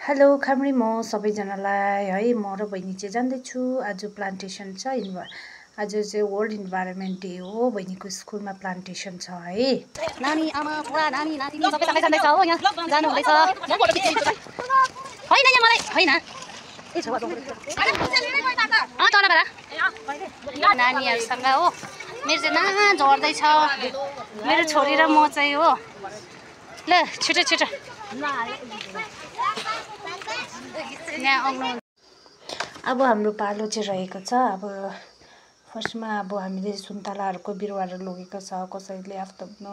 hello खामरी म सबैजनालाई है म र बहिनी चाहिँ जाँदैछु आज प्लान्टेसन छ आज चाहिँ वर्ल्ड इन्भाइरोमेन्ट डे हो बहिनीको स्कुलमा प्लान्टेसन छ है नानी आमा बुढा नानी नातिनी सबै सँगै जाँदैछ हो यहाँ जानु हुँदैछ म फोटो खिच्छु हैन यहाँ मलाई हैन ए छ तल बरा नानीहरुसँग हो मेरो चाहिँ ना झर्दैछ मेरो छोरी र म चाहिँ हो ल छिटो छिटो अब हाम्रो पालो चाहिँ रहेको छ अब फर्स्टमा अब हामीले सुन्तलाहरूको बिरुवाहरू लगेको छ कसैले आफ्नो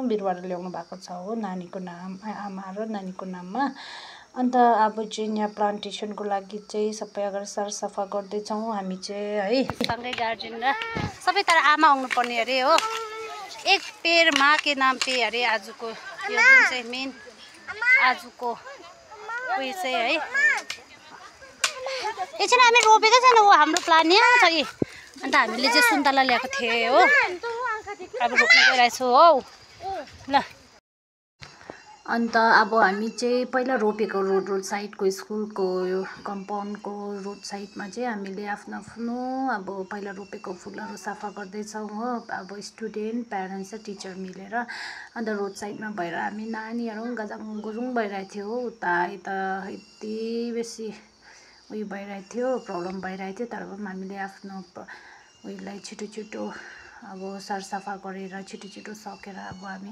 बिरुवाहरू ल्याउनु भएको छ हो नानीको नाम आमा र नानीको नाममा अन्त अब चाहिँ यहाँ प्लान्टेसनको लागि चाहिँ सबै अगाडि सरसफा गर्दैछौँ हामी चाहिँ है सँगै गार्जियन र सबै तर आमा आउनु पर्ने अरे हो एक पेड़ माँ के नाम पे अरे आजको यो जुन चाहिँ मेन आजको उयो चाहिँ है एकछिन हामी रोपेकै छैन हो हाम्रो प्लान यहाँ छ यी अन्त हामीले चाहिँ सुन्तला ल्याएको थियौँ हो अब रोप्न गइरहेछौँ हौ ल अन्त अब हामी चाहिँ पहिला रोपेको रोड साइडको स्कुलको यो कम्पाउन्डको रोड साइडमा चाहिँ हामीले आफ्नो अब पहिला रोपेको फुलहरू सफा गर्दैछौँ हो अब स्टुडेन्ट प्यारेन्ट्स र टिचर मिलेर अन्त रोड साइडमा भएर हामी नानीहरू गजाङ गुजुङ भइरहेको थियो हो उता यता यति बेसी उयो भइरहेको थियो प्रब्लम भइरहेको थियो तर पनि हामीले आफ्नो उयोलाई छिटो छिटो अब सरसफा गरेर छिटो छिटो सकेर अब हामी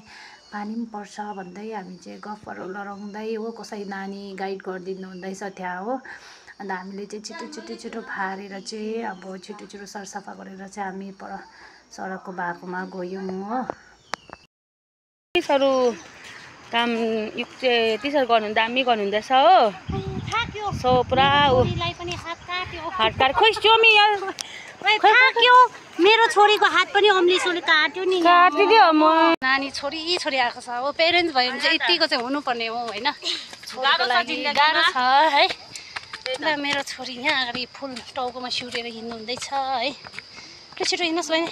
पानी पनि पर्छ भन्दै हामी चाहिँ गफहरू लडाउँदै हो कसै नानी गाइड गरिदिनु हुँदैछ त्यहाँ हो अन्त हामीले चाहिँ छिटो फारेर चाहिँ अब छिटो सरसफा गरेर चाहिँ हामी पर सडकको बाटोमा गयौँ हो टिचरहरू काम टिचर गर्नु दामी गर्नुहुँदैछ हो सो पुरा हात काट खोइ चोमी यार थाक्यो मेरो छोरीको हात पनि अम्लिसोले काट्यो नि काटिदियो म नानी छोरी आएको छ हो पेरेन्ट्स भयो भने चाहिँ यतिको चाहिँ हुनुपर्ने हो होइन छोरीको लागि गाह्रो छ है ल मेरो छोरी यहाँ अगाडि फुल टाउकोमा सिउरेर हिँड्नु हुँदैछ है छिटो हिँड्नुहोस् बहिनी